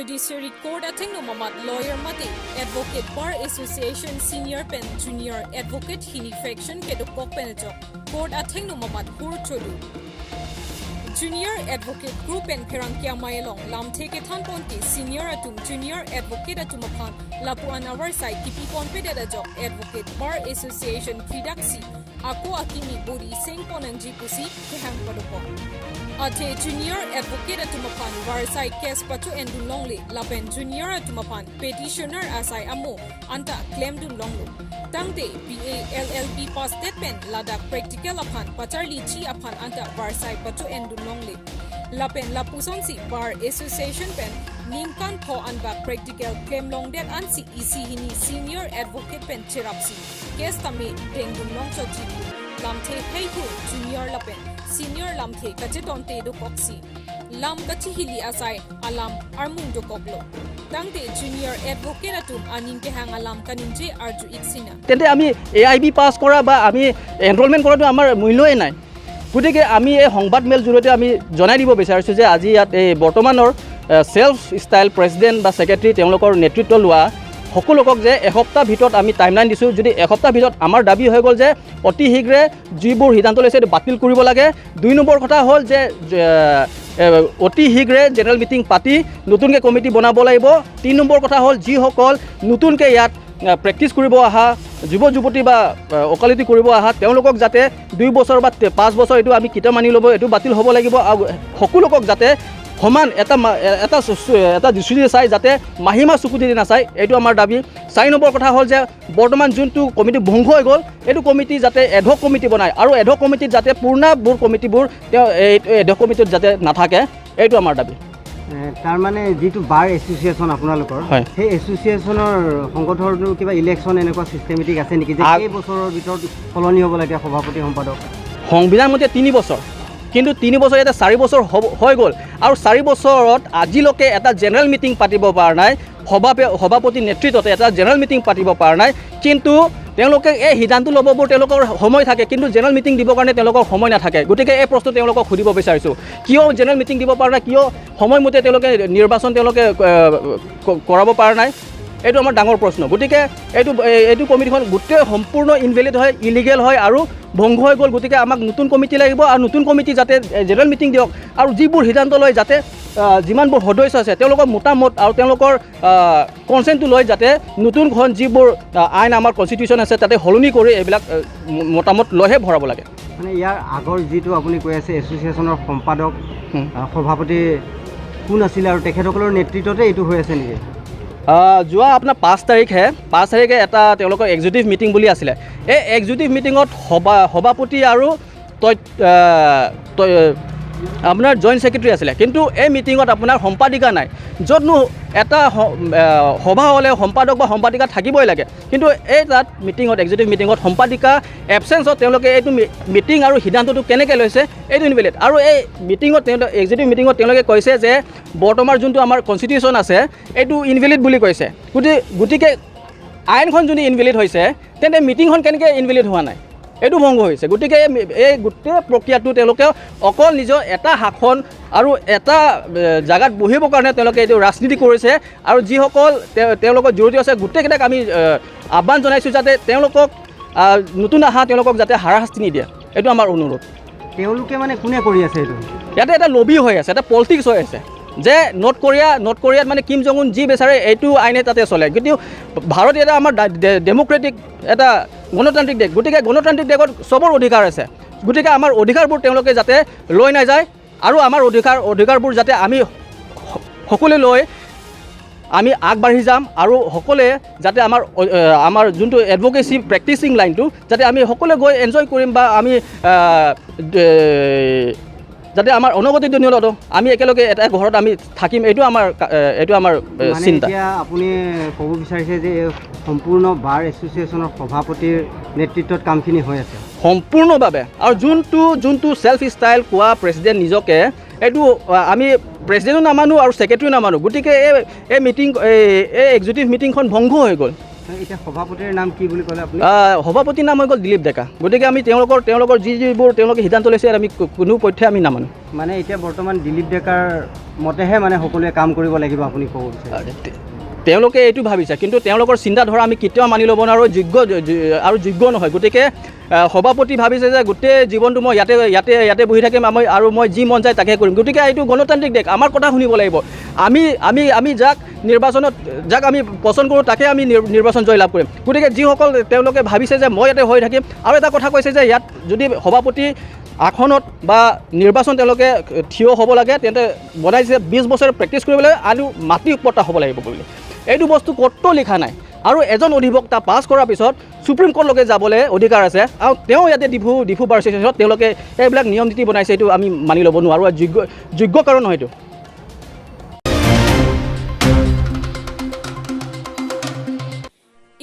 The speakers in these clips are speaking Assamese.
Judiciary Court atheng no mamat lawyer mate Advocate Bar Association senior pen junior advocate hini faction ke do kok pen jok court atheng no mamat hur chodu junior advocate group and pherangkia mailong lamthe ke than ponti senior atum junior advocate atum aphan lapu an awar sai kipi pon pe da jok Advocate Bar Association phidaksi ako akimi bori seng ponanji pusi kehang padopo athe junior advocate atum aphan varsai case pachu endun longle lapen junior atum aphan petitioner asai amo anta claim dun longlo tangte BA LLB pass det pen ladak practical aphan pacharli chi aphan anta varsai pachu endun longle lapen lapuson si bar association pen nimkan tho anba practical claim long det an si EC hini senior advocate pen cherapsi case tami dengdun long chochi lamthe heihu junior lapen senior lamthe kache tonte do koksi lam kachi hili asai alam armung do koklo tangte junior advocate atum anin ke hang alam kaninje arju iksina. তেন্তে আমি এ I B পাছ কৰা বা আমি এনৰলমেণ্ট কৰাটো আমাৰ মূল্যই নাই। গতিকে আমি এই সংবাদমেল জৰিয়তে আমি জনাই দিব বিচাৰিছোঁ যে আজি ইয়াত এই বৰ্তমানৰ ছেল্ফ ষ্টাইল প্ৰেচিডেণ্ট বা ছেক্ৰেটাৰী, তেওঁলোকৰ নেতৃত্ব লোৱা সকলোকক যে এসপ্তাহ ভিতৰত আমি টাইমলাইন দিছোঁ। যদি এসপ্তাহ ভিতৰত আমাৰ দাবী হৈ গ'ল যে অতি শীঘ্ৰে যিবোৰ সিদ্ধান্ত লৈছে এইটো বাতিল কৰিব লাগে। 2 নম্বৰ কথা হ'ল যে অতি শীঘ্ৰে জেনেৰেল মিটিং পাতি নতুনকৈ কমিটি বনাব লাগিব। 3 নম্বৰ কথা হ'ল যিসকল নতুনকৈ ইয়াত প্ৰেক্টিছ কৰিব অহা যুৱ যুৱতী বা ওকালতি কৰিব অহা তেওঁলোকক যাতে 2 বছৰ বা 5 বছৰ এইটো আমি কেতিয়াও মানি ল'ব, এইটো বাতিল হ'ব লাগিব। আৰু সকলোকক যাতে সমান এটা দৃষ্টিৰে চাই, যাতে মাহিমা চকুদি নাচায়, এইটো আমাৰ দাবী। 4 নম্বৰ কথা হ'ল যে বৰ্তমান যোনটো কমিটি ভংগ হৈ গ'ল, এইটো কমিটি যাতে এডহক কমিটি বনায় আৰু এডহক কমিটিত যাতে পুৰণাবোৰ কমিটিবোৰ তেওঁ এই এডহক কমিটিত যাতে নাথাকে, এইটো আমাৰ দাবী। তাৰমানে যিটো বাৰ এছ'চিয়েশ্যন আপোনালোকৰ, সেই এছ'চিয়েশ্যনৰ সংগঠনটোৰ কিবা ইলেকশ্যন এনেকুৱা চিষ্টেমেটিক আছে নেকি যে এই বছৰৰ ভিতৰত সলনি হ'ব লাগে সভাপতি, সম্পাদক? সংবিধান মতে 3 বছৰ, কিন্তু 3 বছৰ ইয়াতে 4 বছৰ হ'ব হৈ গ'ল আৰু 4 বছৰত আজিলৈকে এটা জেনেৰেল মিটিং পাতিব পৰা নাই। সভাপতিৰ নেতৃত্বতে এটা জেনেৰেল মিটিং পাতিব পৰা নাই। কিন্তু তেওঁলোকে এই সিদ্ধান্ত ল'ববোৰ তেওঁলোকৰ সময় থাকে, কিন্তু জেনেৰেল মিটিং দিবৰ কাৰণে তেওঁলোকৰ সময় নাথাকে। গতিকে এই প্ৰশ্ন তেওঁলোকক সুধিব বিচাৰিছোঁ, কিয় জেনেৰেল মিটিং দিব পৰা নাই? কিয় সময়মতে তেওঁলোকে নিৰ্বাচন তেওঁলোকে কৰাব পৰা নাই? এইটো আমাৰ ডাঙৰ প্ৰশ্ন। গতিকে এইটো কমিটিখন গোটেই সম্পূৰ্ণ ইনভেলিড হয়, ইলিগেল হয় আৰু ভংগ হৈ গ'ল। গতিকে আমাক নতুন কমিটি লাগিব আৰু নতুন কমিটি যাতে জেনেৰেল মিটিং দিয়ক আৰু যিবোৰ সিদ্ধান্ত লয় যাতে যিমানবোৰ সদস্য আছে তেওঁলোকৰ মতামত আৰু তেওঁলোকৰ কনচেণ্টটো লৈ যাতে নতুনখন যিবোৰ আইন আমাৰ কনষ্টিটিউশ্যন আছে তাতে সলনি কৰি এইবিলাক মতামত লৈহে ভৰাব লাগে। মানে ইয়াৰ আগৰ যিটো আপুনি কৈ আছে এছ'চিয়েশ্যনৰ সম্পাদক, সভাপতি কোন আছিলে আৰু তেখেতসকলৰ নেতৃত্বতে এইটো হৈ আছে নেকি? যোৱা আপোনাৰ 5 তাৰিখে এটা তেওঁলোকৰ এক্সিকিউটিভ মিটিং বুলি আছিলে। এই এক্সিকিউটিভ মিটিঙত সভাপতি আৰু আপোনাৰ জইণ্ট ছেক্ৰেটাৰী আছিলে, কিন্তু এই মিটিঙত আপোনাৰ সম্পাদিকা নাই। য'তনো এটা সভা হ'লে সম্পাদক বা সম্পাদিকা থাকিবই লাগে, কিন্তু এই তাত মিটিঙত, এক্সিকিউটিভ মিটিঙত সম্পাদিকা এবচেঞ্চত তেওঁলোকে এইটো মিটিং আৰু সিদ্ধান্তটো কেনেকৈ লৈছে, এইটো ইনভেলিড। আৰু এই মিটিঙত তেওঁলোকে, এক্সিকিউটিভ মিটিঙত তেওঁলোকে কৈছে যে বৰ্তমান যোনটো আমাৰ কনষ্টিটিউশ্যন আছে এইটো ইনভেলিড বুলি কৈছে। গতিকে আইনখন যদি ইনভেলিড হৈছে, তেন্তে মিটিংখন কেনেকৈ ইনভেলিড হোৱা নাই? এইটো ভংগ হৈছে। গতিকে এই গোটেই প্ৰক্ৰিয়াটো তেওঁলোকে অকল নিজৰ এটা শাসন আৰু এটা জেগাত বহিবৰ কাৰণে তেওঁলোকে এইটো ৰাজনীতি কৰিছে। আৰু যিসকল তেওঁলোকৰ জড়িত আছে গোটেইকেইটাক আমি আহ্বান জনাইছোঁ যাতে তেওঁলোকক নতুন অহা তেওঁলোকক যাতে হাৰাশাস্তি নিদিয়ে, এইটো আমাৰ অনুৰোধ। তেওঁলোকে মানে কোনে কৰি আছে এইটো? ইয়াতে এটা লবি হৈ আছে, এটা পলিটিক্স হৈ আছে যে নৰ্থ কোৰিয়াত মানে কিম জং উন যি বিচাৰে এইটো আইনে তাতে চলে। কিন্তু ভাৰত এটা আমাৰ ডেম'ক্ৰেটিক এটা গণতান্ত্ৰিক দেশ। গতিকে গণতান্ত্ৰিক দেশত চবৰ অধিকাৰ আছে। গতিকে আমাৰ অধিকাৰবোৰ তেওঁলোকে যাতে লৈ নাযায় আৰু আমাৰ অধিকাৰবোৰ যাতে আমি সকলোৱে লৈ আমি আগবাঢ়ি যাম আৰু সকলোৱে যাতে আমাৰ যোনটো এডভকেচি প্ৰেক্টিচিং লাইনটো যাতে আমি সকলোৱে গৈ এনজয় কৰিম বা আমি যাতে আমাৰ অনাগত দিনতো আমি একেলগে এটা ঘৰত আমি থাকিম, এইটো আমাৰ মানে চিন্তা। এতিয়া আপুনি ক'ব বিচাৰিছে যে এই সম্পূৰ্ণ বাৰ এছ'চিয়েশ্যনৰ সভাপতিৰ নেতৃত্বত কামখিনি হৈ আছে? সম্পূৰ্ণভাৱে। আৰু যোনটো ছেল্ফ ষ্টাইল কোৱা প্ৰেচিডেণ্ট নিজকে, এইটো আমি প্ৰেচিডেণ্টো নামানো আৰু ছেক্ৰেটাৰীও নামানো। গতিকে এই এই মিটিং এই এই এক্সিকিউটিভ মিটিংখন ভংগ হৈ গ'ল। এতিয়া সভাপতিৰ নাম কি বুলি ক'লে আপুনি? সভাপতিৰ নাম হৈ গ'ল দিলীপ ডেকা। গতিকে আমি তেওঁলোকৰ যিবোৰ তেওঁলোকে সিদ্ধান্ত লৈছে আমি কোনো পথ্যে আমি নামানো। মানে এতিয়া বৰ্তমান দিলীপ ডেকাৰ মতেহে মানে সকলোৱে কাম কৰিব লাগিব আপুনি ক'ব বিচাৰিছে? তেওঁলোকে এইটো ভাবিছে, কিন্তু তেওঁলোকৰ চিন্তাধাৰা আমি কেতিয়াও মানি ল'ব নোৱাৰোঁ, যোগ্য আৰু যোগ্য নহয়। গতিকে সভাপতি ভাবিছে যে গোটেই জীৱনটো মই ইয়াতে ইয়াতে ইয়াতে বহি থাকিম আৰু মই যি মন যায় তাকে কৰিম। গতিকে এইটো গণতান্ত্ৰিক দেশ, আমাৰ কথা শুনিব লাগিব। আমি আমি আমি যাক নিৰ্বাচনত যাক আমি পচন্দ কৰোঁ তাকে আমি নিৰ্বাচন জয়লাভ কৰিম। গতিকে যিসকল তেওঁলোকে ভাবিছে যে মই ইয়াতে হৈ থাকিম, আৰু এটা কথা কৈছে যে ইয়াত যদি সভাপতি আসনত বা নিৰ্বাচন তেওঁলোকে থিয় হ'ব লাগে, তেন্তে বনাইছে 20 বছৰ প্ৰেক্টিছ কৰিব লাগে আৰু মাটি পট্টা হ'ব লাগিব বুলি। এইটো বস্তু ক'তো লিখা নাই। আৰু এজন অধিবক্তা পাছ কৰাৰ পিছত সুপ্ৰিম কোৰ্টলৈকে যাবলৈ অধিকাৰ আছে, আৰু তেওঁ ইয়াতে ডিফু বাৰ এছ'চিয়েশ্যনত তেওঁলোকে এইবিলাক নিয়ম নীতি বনাইছে, এইটো আমি মানি ল'ব নোৱাৰোঁ আৰু যোগ্য কাৰণ নহয় এইটো।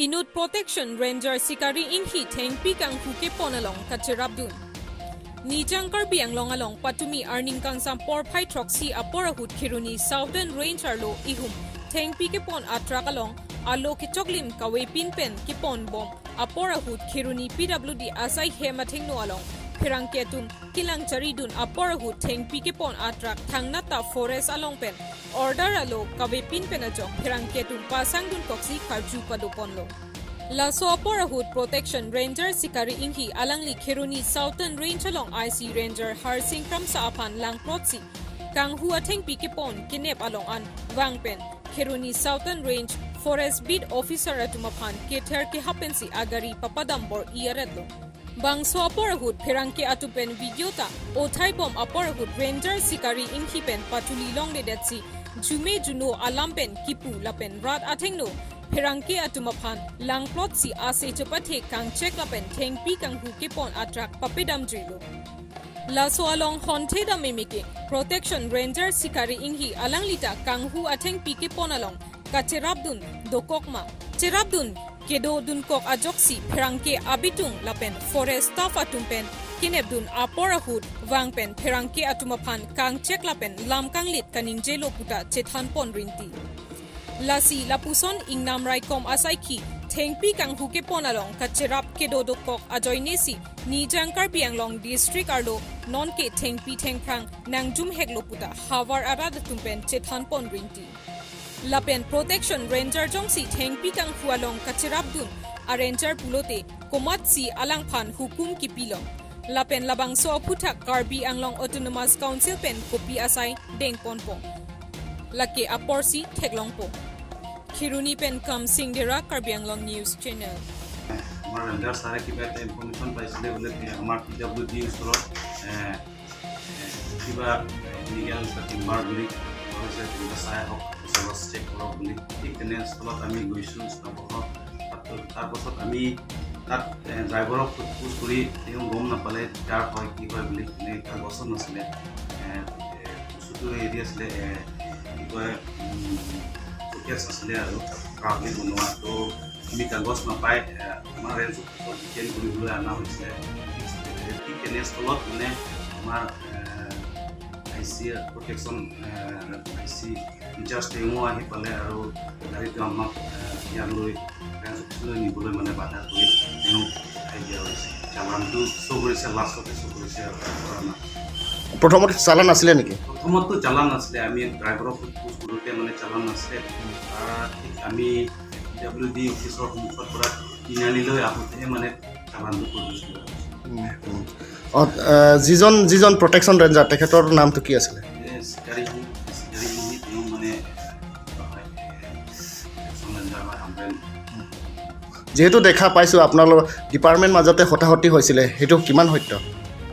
Inut Protection Ranger Sikari Inghi Thengpi Kanghu ke Ponalong Kacherabdun. Nijangkar Bianglong along Patumi Arning Kangsam Por Phai Troxy Aporahut Khiruni Southern Range Arlo Ihum Thengpi ke Pon Atrak along Alo ke Choklim Kawe Pin Pen ke Pon Bom Aporahut Khiruni PWD Asai Hemathingno along Phirang Ketum Kilang Charidun Aporahut Thengpi ke Pon Atrak Thangnata Forest along Pen Order alo Kawe Pin Pen ajok Phirang Ketum Pasangdun Koksi Kharju Padoponlo. Laso Aporahut Protection Ranger Sikari Inghi Alangli Khiruni Southern Range along IC Ranger Harsing Kramsa Aphan Langprotsi Kanghu Athengpi ke Pon Kinep along an Wangpen Khiruni Southern Range Forest Beat Officer Atumaphan Kether ke Hapensi Agari Papadambor Iaredlo. Bangso Aporahut Phirangke Atupen Videota Othai Bom Aporahut Ranger Sikari Inghi Pen Patuli Longle Detsi Jume Juno Alampen Kipu Lapen Rat Athengno Phirangke Atumaphan Langplot si ase chapathe kang check lapen Thengpi Kanghu ke Pon Atrak Papedam Jilo. Laso along Honthe da Memeke Protection Ranger Sikari Inghi Alanglita Kanghu Athengpi ke Pon along Kacherabdun Dokokma Cherabdun Kedo Dunkok Ajoksi Phirangke Abitung Lapen Forest Staff Atumpen Kinebdun Aporahut Wangpen Phirangke Atumaphan Kang check lapen Lamkanglit Kaning Jelo Puta Chethan Pon Rinti. Lasi Lapuson Ingnam Raikom Asaiki Thengpi Kanghu ke Pon along Kacherap Kedo Dokok Ajoinesi Nijangkar Bianglong District Arlo Non ke Thengpi Thengprang Nangjum Hegloputa Hawar Arad Tumpen Chethan Pon Rinti. Lapen Protection Ranger Jongsi Thengpi Kanghu along Kacherabdun a Ranger Pulote Komatsi Alangphan Hukum Kipilong. Lapen Labangso Phuthak Karbi Anglong Autonomous Council Pen Kopi Asai Deng Ponpong. Lake Aporsi Theklongpo. Khiruni Pen Kam Singdera Karbi Anglong News Channel. আমাৰ ৰেঞ্জাৰ ছাৰে কিবা এটা ইনফৰ্মেশ্যন পাইছিলে বোলে আমাৰ PWD ওচৰত কিবা ইলিগেল টিম্বাৰ বুলি হৈছে, তেনেকুৱা চাই আহক, ওচৰত চেক কৰক বুলি। ঠিক তেনেস্থলত আমি গৈছোঁ ষ্টাফত। তাৰপাছত আমি তাত ড্ৰাইভাৰক সোধ পোছ কৰি তেওঁ গম নাপালে কাৰ হয় কি হয় বুলি, এনে কাগজত নাছিলে, বস্তুটো হেৰি আছিলে, কি কয় চকেছ আছিলে আৰু কাগজ বনোৱা। তো আমি কাগজ নাপাই আমাৰ ৰেঞ্জ অফিচত ডিটেইন কৰিবলৈ অনা হৈছিলে। ঠিক তেনেস্থলত মানে আমাৰ I C protection I C in charge তেওঁ আহি পালে আৰু গাড়ীটো আমাক ইয়ালৈ ৰেঞ্জ অফিচলৈ নিবলৈ মানে বাধা কৰি তেওঁক উঠাই দিয়া হৈছে। চালানটো শ্ব' কৰিছে, লাষ্টতে শ্ব' কৰিছে আৰু কৰা নাই। প্ৰথমতে চালান নাছিলে নেকি? প্ৰথমততো চালান নাছিলে, আমি ড্ৰাইভাৰক সোধ পোছ কৰোঁতে মানে চালান নাছিলে। তাৰ ঠিক আমি PWD অফিচৰ সন্মুখৰ পৰা তিনিআলিলৈ আহোঁতেহে মানে চালানটো প্ৰডিউচ কৰা হৈছে। যিজন প্ৰটেকশ্যন ৰেঞ্জাৰ তেখেতৰ নামটো কি আছিলে? চিকাৰী সিংহী, তেওঁ মানে প্ৰটেকশ্যন ৰেঞ্জাৰ হয় হামৰেণ। যিহেতু দেখা পাইছোঁ আপোনালোকৰ ডিপাৰ্টমেণ্ট মাজতে হতাহতি হৈছিলে, সেইটো কিমান সত্য?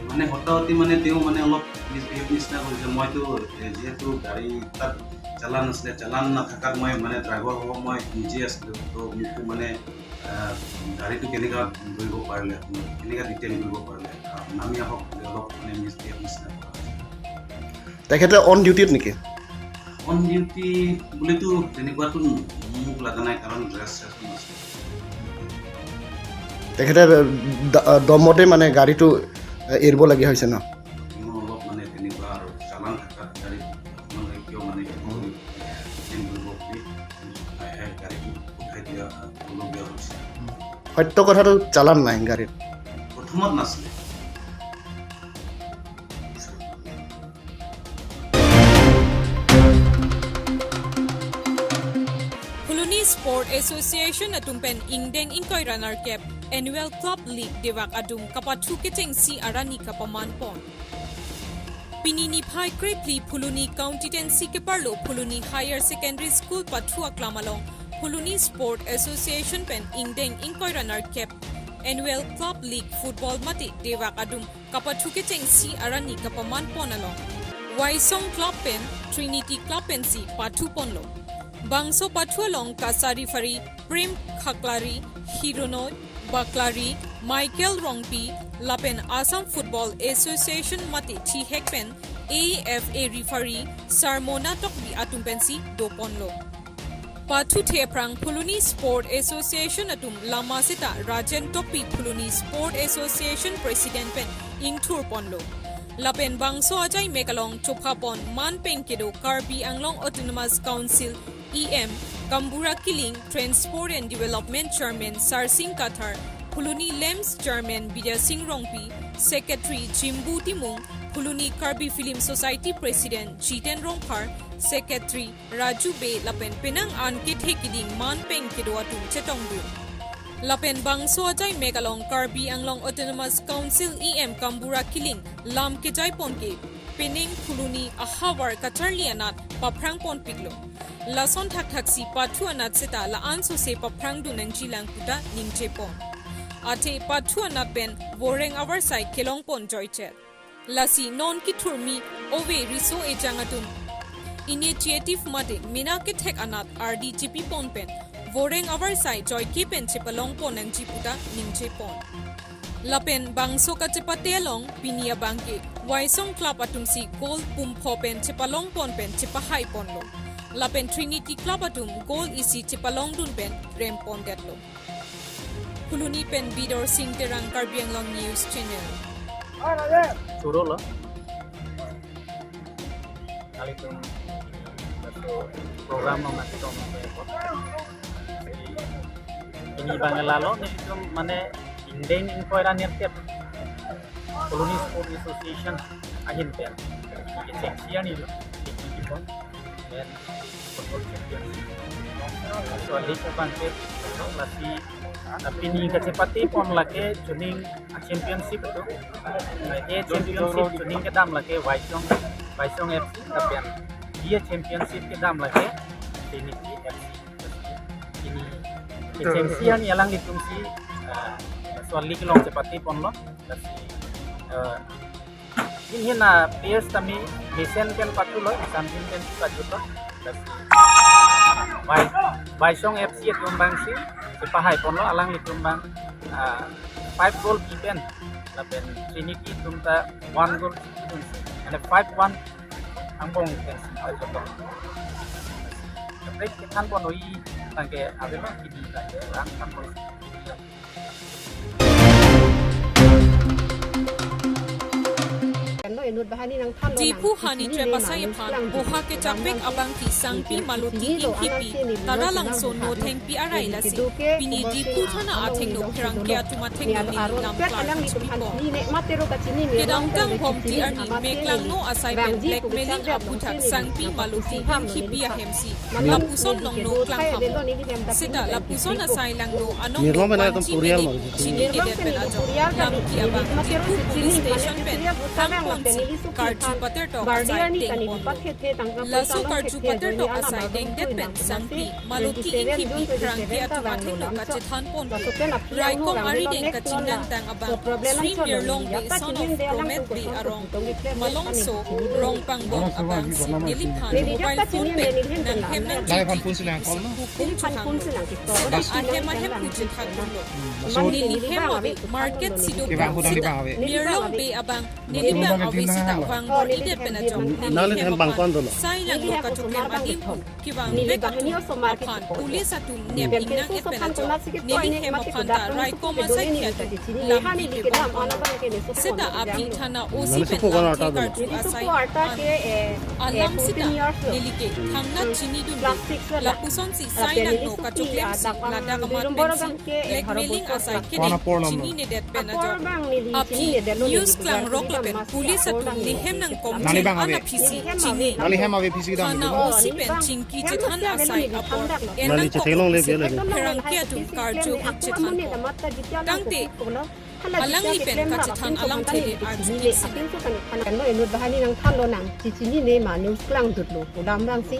মানে হতাহতি মানে তেওঁ মানে অলপ মিছবিহেভ নিচিনা কৰিছে। মইতো যিহেতু গাড়ী তাত চালান নাছিলে, চালান নাথাকাত মই মানে ড্ৰাইভাৰ হ'ব মই নিজে আছিলোঁ, তো মোকো মানে গাড়ীটো কেনেকুৱা ধৰিব পাৰিলে, আপোনাৰ কেনেকুৱা ডিটেইন কৰিব পাৰিলে, নামি আহক বুলি অলপ মানে মিছবিহেভ নিচিনা কৰা হৈছে। তেখেতে অন ডিউটিত নেকি? অন ডিউটি বুলিতো তেনেকুৱাতো মোক লগা নাই, কাৰণ ড্ৰেছ চেছো নাছিলে। তেখেতে দমতে মানে গাড়ীটো এৰিবলগীয়া হৈছে ন? তেওঁ অলপ মানে তেনেকুৱা আৰু চালান থকাত গাড়ীত আপোনালোকে কিয় মানে ডিটেইন কৰিব বুলি গাড়ীটো উঠাই উঠাই দিবলগীয়া হৈছে। সত্য কথাটো, চালান নাই গাড়ীত? প্ৰথমত নাছিলে। Phuluni Sport Association atumpen ingdeng ingkoi runner cap annual club league dewak adum kapathu kecheng si arani kapaman pon. Pinini phai krepli Phuluni County ten si keparlo Phuluni Higher Secondary School pathua klamalong Phuluni Sport Association pen ingdeng ingkoi runner cap annual club league football mate dewak adum kapathu kecheng si arani kapaman pon along. Waisong Club pen Trinity Club pen si pathu ponlo. Bangso Pathualong Kasari Fari Prem Khaklari Hirono Baklari Michael Rongpi Lapen Assam Football Association mate Chi Hekpen AFA referee Sarmona Tokbi Atumpensi Doponlo. Pathu Theprang Phuluni Sport Association atum Lama Sita Rajen Topi Phuluni Sport Association President pen Ingthur Ponlo. Lapen Bangso Ajay Mekalong Chophapon Manpeng Kedo Karbi Anglong Autonomous Council EM Kambura Killing Transport and Development Chairman Sarsing Kathar Phuluni Lems Chairman Bidya Singh Rongpi Secretary Jimbu Timung Phuluni Karbi Film Society President Jiten Rongphar Secretary Raju Be Lapen Penang An Ke Thekiding Manpeng Kedo atum Chetongdu. Lapen Bangso Ajay Megalong Karbi Anglong Autonomous Council EM Kambura Killing Lam Kejai Ponke Pening Phuluni Ahawar Kacharlianat Paprang Pon Piglo. Lason Thak Thaksi Pathu Anat Seta La Anso Se Paprang Du Nangji Langputa Ningche Pon. Ate Pathu Anat Ben Woreng Awar Sai Kelong Pon Joychet. Lasi Non Ki Thurmi Ove Riso Echangatum Initiative mate Mina Ke Thek Anat RDGP Pon Pen Woreng Awar Sai Joy Ki Pen Chepalong Pon Nangji Puta Ningche Pon. Lapen Bangso ka Chepatelong Pinia Bangke Waisong Club atumsi Gold Pumpho Pen Chepalong Pon Pen Chepahai Ponlo. Lapen Trinity Club atum Gold isi Chepalong Dun Pen Rem Pon Detlo. Phuluni Pen Bidor Singh Terang Karbi Anglong News Channel. Churolo kali program ini Bangalalo মানে Indian inquiry Phuluni Sport Association আহিন pen football championship pini kacepati pon lake juning championship itu A championship juning ke dam lake Waisong Waisong FC tapian dia championship ke dam lake Trinity FC ini champion yalang ditungsi soal long cepati pon lo ini na players kami mission ken patu lo something ken patu lo Waisong FC tumbang si Pahai ponlo alang litumbang 5 goal kipen lapen Trinity tumta 1 goal and 5-1 ambong ken joto break kethan ponoi tangke abelo kidi tangke rang tang pon. Dipu hani trepasai phan boha ke chakbek abang ki sangpi maluti inghipi taralang so no theng pi arai lasi pini dipu thana atheng no phrang ke atuma theng no ni nam klar ko kedang tang hom ti arni meklang no asai pen blackmailing aputhak sangpi maluti inghipi ahemsi lapuson long no klang ham sita lapuson asai lang no anong no wanchi mini chini ke det pen ajo nam ki abang dipu police station pen thang pon si karju pater tok asai deng pon laso karju pater tok asai deng det pen sangpi maluti inghipi phrang ke atuma theng no ka chethan pon raikong ari deng ka chinnan tang abang Sri Mirlong be son of Promet be arong malong so rong pang bong abang si niliphan mobile phone pe nang hem nang hukum chuhang ahem ahem puji thaklo nili hem abe market sido sita Mirlong be abang nilipang awe sita wangbor idet pena jok nili hem aphan sai lang lo kachuklem adim pu kiwang bek atum aphan police atum nep inang et pena jok nili hem aphan ta rai koma sai khiatu lam pi bong sita aphi thana OC pen lam the karju asai alam sita nili ke thangna chini dun lapuson si sai nang no kachuklem si ladak amat pen si blackmailing asai kede chini ne det pena jok aphi news klang rok lapen police atum nihem nang kom ana phisi chini thana OC pen chingki chithan asai apor enang pherang ke atum karju chithan tangte alang li pen ka chithan alam thede arju nang than lo nang chini ne ma news klang dut lo dam rang si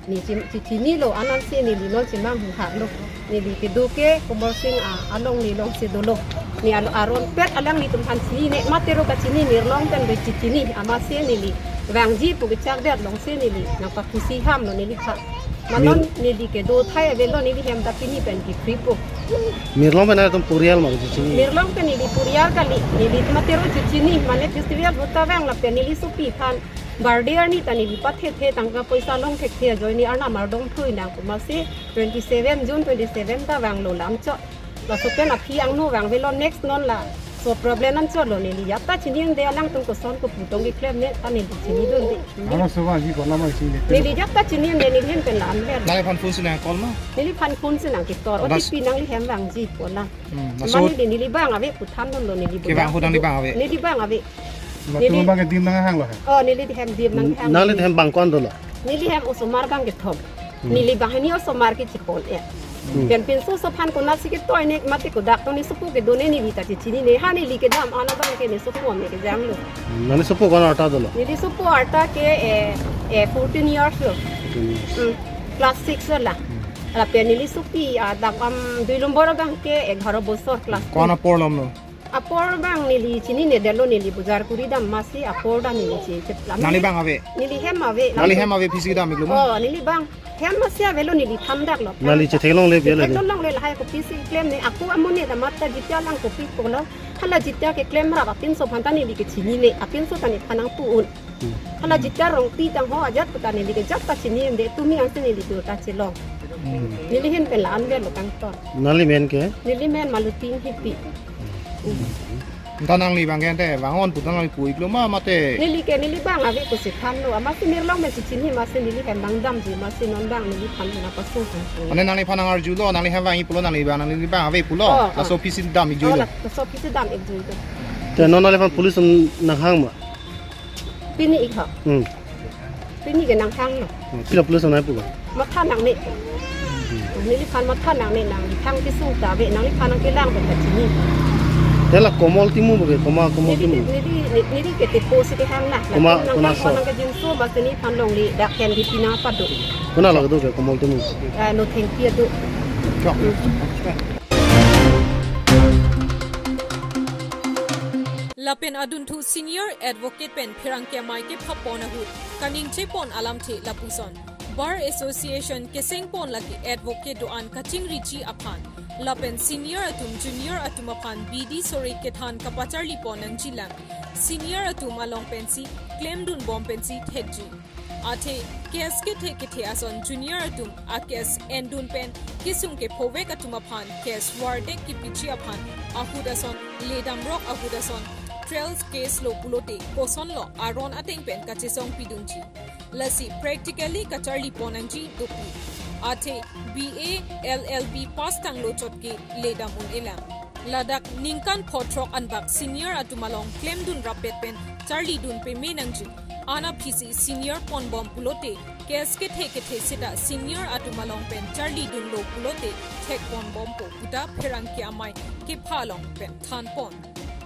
ni chini lo anan si ni li no chi mang hu ha lo ni li ke do ke komor sing a along ni long se do lo ni alo aron pet alang ni tum han chini ne ma te ro ka chini ni long tan be chini ama se ni li wang ji pu ke chak det long se ni li nang pa khusi ham lo ni li kha manon ni li ke do thai ve lo ni li hem da pini pen ki khri po mirlong pen atum purial ma chini mirlong pen ni li purial ka li ni li ma te ro chini mane festival hota wang la pen ni li su pi phan bardiar ni tani li pathe the tangka paisa long thek the joini arna mardong thui na kuma se 27 June 27 ta wang lo lam cho la so pen a phi ang no wang velo next non la so problem nan cho lo ni li yatta chini de alang tung ko son ko putong gi claim ne tani li chini dun de ana so wa ji ko la ma chini ni li yatta chini de ni hen pen la an le na phan phun sin kol ma ni li phan phun sin ang ki tor o ti pi nang li hem wang ji ko la ma ni ni li bang ave puthan don lo ni li ke bang hu dang li bang ave ni li bang ave ma tu bang ke dim nang hang lo oh ni li hem dim nang hang na li hem bang kon do lo ni li hem usumar bang ke thom ni li bahini usumar ke chikol e pen pen so so phan ko na si ke toy ne mate ko dak to ni supu ke done ni bita chini ne ha ni li ke dam ana bang ke ni supu ame ke jam lo na ni supu kon ata do lo ni li supu ata ke e 14 years lo class 6 la la pen ni li supi a dak am dui nombor bang ke 11 বছর ক্লাস কোন পড়লাম no apor bang nili chini ne delo nili bujar kuri dam masi apor da nili chi nali bang ave nili hem ave nali hem ave phisi dam iklo oh nili bang hem masi ave lo nili tham dak lo nali che thelong le bele thelong le lai ko phisi claim ne aku amone da matta jitya lang ko pi ko lo hala jitya ke claim ra apin so phanta nili ke chini ne apin so tani phanang pu un hala jitya rong pi tang ho ajat puta nili ke jat ta chini de tumi ang se nili du ta che lo nili hen pe la an be lo kang to nali men ke nili men maluting hipi tanang li bang te bang on putang li pui klo ma mate nili ke nili bang ave ko se than lo ama se mirlong me chini ma se nili hem bang dam ji ma se non bang nili phan na pasu ane nang li phanang ar ju lo nang li hem bang i pulo nang li bang nang li bang ave pulo la so phisi dam i ju lo la so phisi dam ek ju te non nang li phan police nang hang ma pini ik ha pini ke nang hang lo pila police nai pu ma than nang ne nili phan ma than nang ne nang thang ki su ta ve nang li phan nang ke lang ba chini Tela komol timu boge koma komol timu nili nili ke te posi ke hang na koma kona so nang ke jin so ba sini phan long li dak hen di pina pa do kona lag do ke komol timu no thank you do Lapen adun thu senior advocate pen phirang ke mai ke phapona hu kaning che pon alam the lapuson Bar Association ke sengpon laki advocate do an kaching richi aphan lapen senior atum junior atum aphan BD sori ke than kapacharli ponang jilang senior atum along pensi claim dun bom pensi thekji athe case ke the ke the ason junior atum a case endun pen kisung ke phowek atum aphan case wardek ki pichi aphan ahudason ledam rock ahudason trails case lo pulote koson lo aron ateng pen kachisong pidungji lasi practically kacharli ponangji dopi athe BA LLB pass tang lo chotke ledam un elam ladak ningkan photrok anbak senior atumalong claim dun rapet pen charli dun pe menangji ana phisi senior pon bom pulote case ke the sita senior atumalong pen charli dun lo pulote thek pon bom po puta pherang ke amai ke phalong pen than pon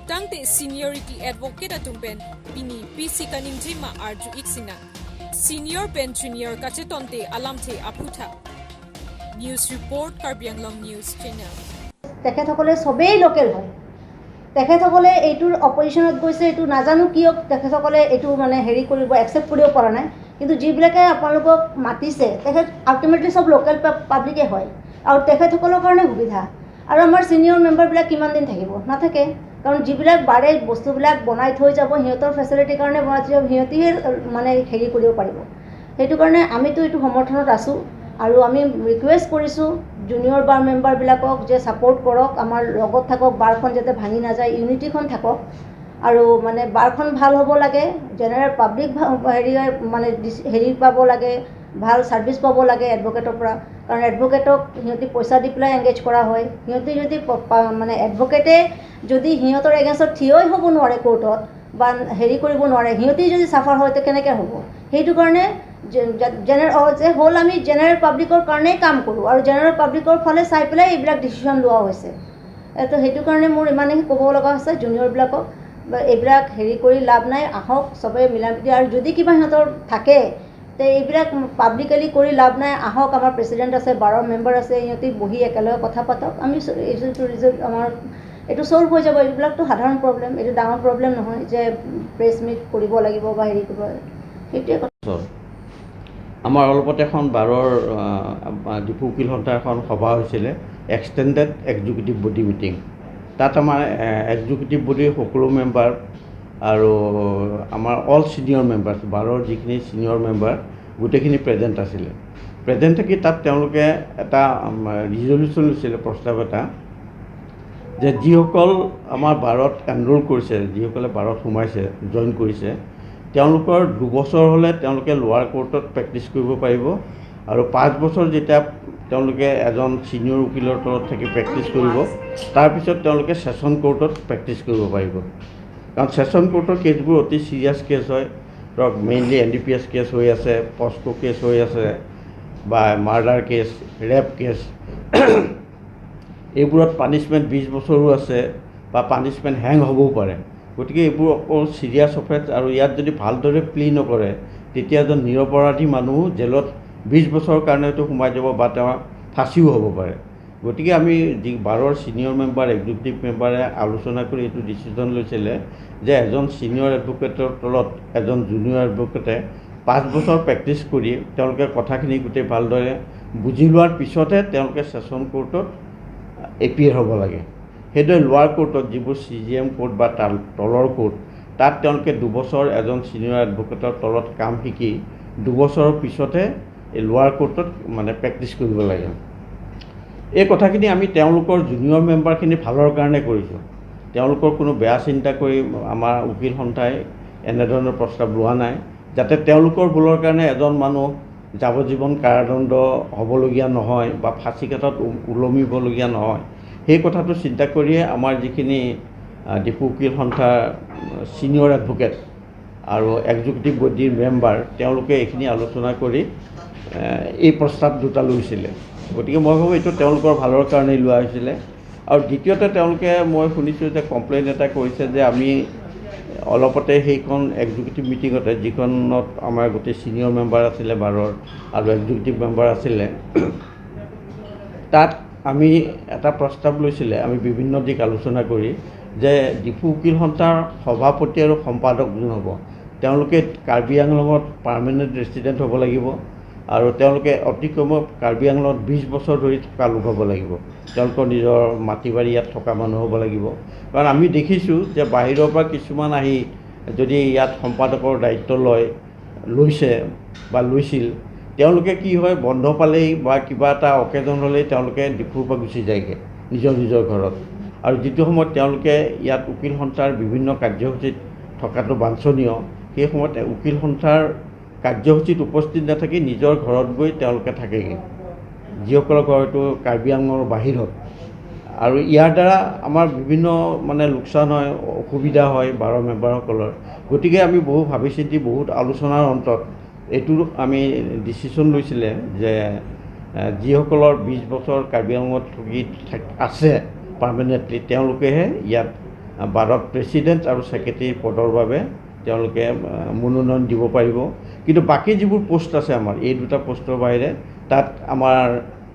tangte seniority advocate atum pen pini pc kaning jima arju iksina senior pen junior kachetonte alamthe aputha news report Karbi Anglong news channel তেখেতসকলে সবেই লোকেল হয় তেখেতসকলে এইটোৰ অপজিশ্যনত গৈছে এইটো নাজানো কিয় তেখেতসকলে এইটো মানে হেৰি কৰিব একচেপ্ট কৰিব পৰা নাই কিন্তু যিবিলাকে আপোনালোকক মাতিছে তেখেত আল্টিমেটলি সব লোকেল পাব্লিকে হয় আৰু তেখেতসকলৰ কাৰণে সুবিধা আৰু আমাৰ ছিনিয়ৰ মেম্বাৰবিলাক কিমান দিন থাকিব নাথাকে কাৰণ যিবিলাক বাৰে বস্তুবিলাক বনাই থৈ যাব সিহঁতৰ ফেচিলিটিৰ কাৰণে বনাই থৈ যাব, সিহঁতিহে মানে হেৰি কৰিব পাৰিব। সেইটো কাৰণে আমিতো এইটো সমৰ্থনত আছোঁ আৰু আমি ৰিকুৱেষ্ট কৰিছোঁ জুনিয়ৰ বাৰ মেম্বাৰবিলাকক যে ছাপৰ্ট কৰক, আমাৰ লগত থাকক, বাৰখন যাতে ভাঙি নাযায়, ইউনিটিখন থাকক আৰু মানে বাৰখন ভাল হ'ব লাগে, জেনেৰেল পাব্লিক হেৰি মানে হেৰি পাব লাগে, ভাল ছাৰ্ভিচ পাব লাগে এডভকেটৰ পৰা। কাৰণ এডভকেটক সিহঁতি পইচা দি পেলাই এংগেজ কৰা হয়, সিহঁতি যদি মানে এডভকেটে যদি সিহঁতৰ এগেইনষ্টত থিয়ই হ'ব নোৱাৰে কোৰ্টত বা হেৰি কৰিব নোৱাৰে, সিহঁতি যদি চাফাৰ হয় তো কেনেকৈ হ'ব? সেইটো কাৰণে যে হ'ল আমি জেনেৰেল পাব্লিকৰ কাৰণেই কাম কৰোঁ আৰু জেনেৰেল পাব্লিকৰ ফালে চাই পেলাই এইবিলাক ডিচিশ্যন লোৱা হৈছে। তো সেইটো কাৰণে মোৰ ইমানেই ক'ব লগা হৈছে জুনিয়ৰবিলাকক, এইবিলাক হেৰি কৰি লাভ নাই, আহক চবে মিলা প্ৰীতি, আৰু যদি কিবা সিহঁতৰ থাকে তে এইবিলাক পাব্লিকেলি কৰি লাভ নাই, আহক আমাৰ প্ৰেচিডেণ্ট আছে, বাৰৰ মেম্বাৰ আছে, সিহঁতি বহি একেলগে কথা পাতক, আমি এইটো ৰিজল্ট আমাৰ এইটো ছল্ভ হৈ যাব। এইবিলাকতো সাধাৰণ প্ৰব্লেম, এইটো ডাঙৰ প্ৰব্লেম নহয় যে প্ৰেছ মিট কৰিব লাগিব বা হেৰি কৰিব, সেইটোৱে কথা। আমাৰ অলপতে এখন বাৰৰ ডিফু উকিল সন্থাৰ এখন সভা হৈছিলে, এক্সটেণ্ডেড এক্সিকিউটিভ বডি মিটিং। তাত আমাৰ এক্সিকিউটিভ বডিৰ সকলো মেম্বাৰ আৰু আমাৰ অল ছিনিয়ৰ মেম্বাৰ্ছ, বাৰৰ যিখিনি ছিনিয়ৰ মেম্বাৰ গোটেইখিনি প্ৰেজেণ্ট আছিলে। প্ৰেজেণ্ট থাকি তাত তেওঁলোকে এটা ৰিজলিউশ্যন লৈছিলে, প্ৰস্তাৱ এটা, যে যিসকল আমাৰ বাৰত এনৰোল কৰিছে, যিসকলে বাৰত সোমাইছে, জইন কৰিছে, তেওঁলোকৰ 2 বছৰ হ'লে তেওঁলোকে লোৱাৰ কোৰ্টত প্ৰেক্টিছ কৰিব পাৰিব আৰু 5 বছৰ যেতিয়া তেওঁলোকে এজন ছিনিয়ৰ উকিলৰ তলত থাকি প্ৰেক্টিছ কৰিব, তাৰপিছত তেওঁলোকে ছেশ্যন কোৰ্টত প্ৰেক্টিছ কৰিব পাৰিব। কাৰণ ছেশ্যন কোৰ্টৰ কেছবোৰ অতি ছিৰিয়াছ কেছ হয়, ধৰক মেইনলি NDPS cash হৈ আছে, পস্কো কেছ হৈ আছে বা মাৰ্ডাৰ কেছ, ৰেপ কেছ, এইবোৰত পানিছমেণ্ট 20 বছৰো আছে বা পানিছমেণ্ট হেং হ'বও পাৰে। গতিকে এইবোৰ অকল ছিৰিয়াছ অফেন্স আৰু ইয়াত যদি ভালদৰে প্লি নকৰে তেতিয়া এজন নিৰপৰাধী মানুহো জেলত 20 বছৰৰ কাৰণে হয়তো সোমাই যাব বা তেওঁৰ ফাঁচিও হ'ব পাৰে। গতিকে আমি যি বাৰৰ ছিনিয়ৰ মেম্বাৰ, এক্সিকিউটিভ মেম্বাৰে আলোচনা কৰি এইটো ডিচিশ্যন লৈছিলে যে এজন ছিনিয়ৰ এডভকেটৰ তলত এজন জুনিয়ৰ এডভকেটে 5 বছৰ প্ৰেক্টিছ কৰি তেওঁলোকে কথাখিনি গোটেই ভালদৰে বুজি লোৱাৰ পিছতহে তেওঁলোকে ছেশ্যন কোৰ্টত এপিয়াৰ হ'ব লাগে। সেইদৰে লোৱাৰ কোৰ্টত যিবোৰ CGM court বা তাৰ তলৰ কোৰ্ট, তাত তেওঁলোকে 2 বছৰ এজন ছিনিয়ৰ এডভকেটৰ তলত কাম শিকি 2 বছৰৰ পিছতহে এই লোৱাৰ কোৰ্টত মানে প্ৰেক্টিছ কৰিব লাগে। এই কথাখিনি আমি তেওঁলোকৰ জুনিয়ৰ মেম্বাৰখিনি ভালৰ কাৰণে কৰিছোঁ, তেওঁলোকৰ কোনো বেয়া চিন্তা কৰি আমাৰ উকিল সন্থাই এনেধৰণৰ প্ৰস্তাৱ লোৱা নাই, যাতে তেওঁলোকৰ ভুলৰ কাৰণে এজন মানুহ যাৱজ্জীৱন কাৰাদণ্ড হ'বলগীয়া নহয় বা ফাঁচি কাঠত ওলমিবলগীয়া নহয়। সেই কথাটো চিন্তা কৰিয়ে আমাৰ যিখিনি ডিফু উকিল সন্থাৰ ছিনিয়ৰ এডভকেট আৰু এক্সিকিউটিভ বডিৰ মেম্বাৰ, তেওঁলোকে এইখিনি আলোচনা কৰি এই প্ৰস্তাৱ দুটা লৈছিলে। গতিকে মই ভাবোঁ এইটো তেওঁলোকৰ ভালৰ কাৰণেই লোৱা হৈছিলে। আৰু দ্বিতীয়তে তেওঁলোকে মই শুনিছোঁ যে কমপ্লেইন এটা কৰিছে যে আমি অলপতে সেইখন এক্সিকিউটিভ মিটিঙতে, যিখনত আমাৰ গোটেই ছিনিয়ৰ মেম্বাৰ আছিলে বাৰৰ আৰু এক্সিকিউটিভ মেম্বাৰ আছিলে, তাত আমি এটা প্ৰস্তাৱ লৈছিলে, আমি বিভিন্ন দিশ আলোচনা কৰি, যে ডিফু উকিল সন্থাৰ সভাপতি আৰু সম্পাদক যোন হ'ব তেওঁলোকে কাৰ্বি আংলঙত পাৰ্মানেণ্ট ৰেচিডেণ্ট হ'ব লাগিব আৰু তেওঁলোকে অতি কমেও কাৰ্বি আংলঙত 20 বছৰ ধৰি থকা লোক হ'ব লাগিব, তেওঁলোকৰ নিজৰ মাটি বাৰী ইয়াত থকা মানুহ হ'ব লাগিব। কাৰণ আমি দেখিছোঁ যে বাহিৰৰ পৰা কিছুমান আহি যদি ইয়াত সম্পাদকৰ দায়িত্ব লৈছে বা লৈছিল, তেওঁলোকে কি হয়, বন্ধ পালেই বা কিবা এটা অকেজন হ'লেই তেওঁলোকে ডিফুৰ পৰা গুচি যায়গৈ নিজৰ নিজৰ ঘৰত। আৰু যিটো সময়ত তেওঁলোকে ইয়াত উকিল সন্থাৰ বিভিন্ন কাৰ্যসূচীত থকাটো বাঞ্ছনীয়, সেই সময়ত উকিল সন্থাৰ কাৰ্যসূচীত উপস্থিত নাথাকি নিজৰ ঘৰত গৈ তেওঁলোকে থাকেগৈ, যিসকলৰ ঘৰ হয়তো কাৰ্বি আংলঙৰ বাহিৰত। আৰু ইয়াৰ দ্বাৰা আমাৰ বিভিন্ন মানে লোকচান হয়, অসুবিধা হয় বাৰৰ মেম্বাৰসকলৰ। গতিকে আমি বহু ভাবি চিন্তি বহুত আলোচনাৰ অন্তত এইটো আমি ডিচিশ্যন লৈছিলে যে যিসকলৰ 20 বছৰ কাৰ্বি আংলঙত থাকি আছে পাৰ্মানেণ্টলি, তেওঁলোকেহে ইয়াত বাৰত প্ৰেচিডেণ্ট আৰু ছেক্ৰেটেৰী পদৰ বাবে তেওঁলোকে মনোনয়ন দিব পাৰিব। কিন্তু বাকী যিবোৰ পোষ্ট আছে আমাৰ, এই দুটা পোষ্টৰ বাহিৰে তাত আমাৰ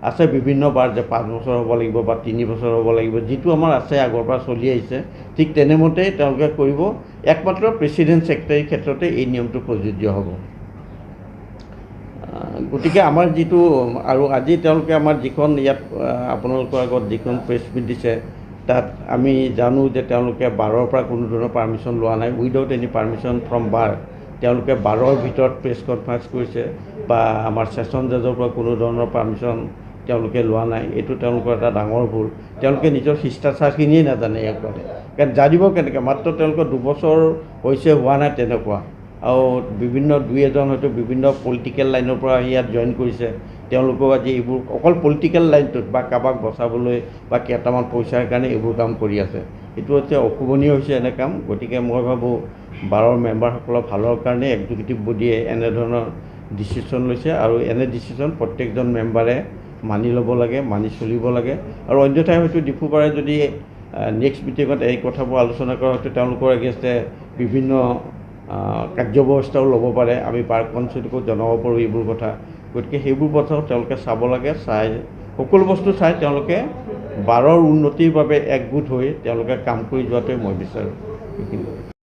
আছে বিভিন্ন বাৰ যে 5 বছৰ হ'ব লাগিব বা 3 বছৰ হ'ব লাগিব, যিটো আমাৰ আছে আগৰ পৰা চলি আহিছে, ঠিক তেনেমতেই তেওঁলোকে কৰিব। একমাত্ৰ প্ৰেচিডেণ্ট ছেক্ৰেটাৰীৰ ক্ষেত্ৰতে এই নিয়মটো প্ৰযোজ্য হ'ব। গতিকে আমাৰ যিটো আৰু আজি তেওঁলোকে আমাৰ যিখন ইয়াত আপোনালোকৰ আগত যিখন প্ৰেছ মিট দিছে, তাত আমি জানো যে তেওঁলোকে বাৰৰ পৰা কোনো ধৰণৰ পাৰ্মিশ্যন লোৱা নাই। Without any permission from bar তেওঁলোকে বাৰৰ ভিতৰত প্ৰেছ কনফাৰেঞ্চ কৰিছে বা আমাৰ ছেশ্যন জাজৰ পৰা কোনো ধৰণৰ পাৰ্মিশ্যন তেওঁলোকে লোৱা নাই। এইটো তেওঁলোকৰ এটা ডাঙৰ ভুল। তেওঁলোকে নিজৰ শিষ্টাচাৰখিনিয়ে নাজানে ইয়াৰ কাৰণে। কাৰণ জানিব কেনেকৈ? মাত্ৰ তেওঁলোকৰ 2 বছৰ হৈছে, হোৱা নাই তেনেকুৱা। আৰু বিভিন্ন দুই এজন হয়তো বিভিন্ন পলিটিকেল লাইনৰ পৰা আহি ইয়াত জইন কৰিছে। তেওঁলোকেও আজি এইবোৰ অকল পলিটিকেল লাইনটোত বা কাৰোবাক বচাবলৈ বা কেইটামান পইচাৰ কাৰণে এইবোৰ কাম কৰি আছে। এইটো হৈছে অশোভনীয় হৈছে এনে কাম। গতিকে মই ভাবোঁ, বাৰৰ মেম্বাৰসকলৰ ভালৰ কাৰণে এক্সিকিউটিভ বডিয়ে এনেধৰণৰ ডিচিশ্যন লৈছে আৰু এনে ডিচিশ্যন প্ৰত্যেকজন মেম্বাৰে মানি ল'ব লাগে, মানি চলিব লাগে। আৰু অন্যথাই হয়তো ডিফু বাৰে যদি নেক্সট মিটিঙত এই কথাবোৰ আলোচনা কৰা, হয়তো তেওঁলোকৰ এগেইনষ্টে বিভিন্ন কাৰ্যব্যৱস্থাও ল'ব পাৰে। আমি বাৰ কাউঞ্চিলকো জনাব পাৰোঁ এইবোৰ কথা। গতিকে সেইবোৰ কথাও তেওঁলোকে চাব লাগে। চাই, সকলো বস্তু চাই তেওঁলোকে বাৰৰ উন্নতিৰ বাবে একগোট হৈ তেওঁলোকে কাম কৰি যোৱাটোৱে মই বিচাৰোঁ, সেইখিনি।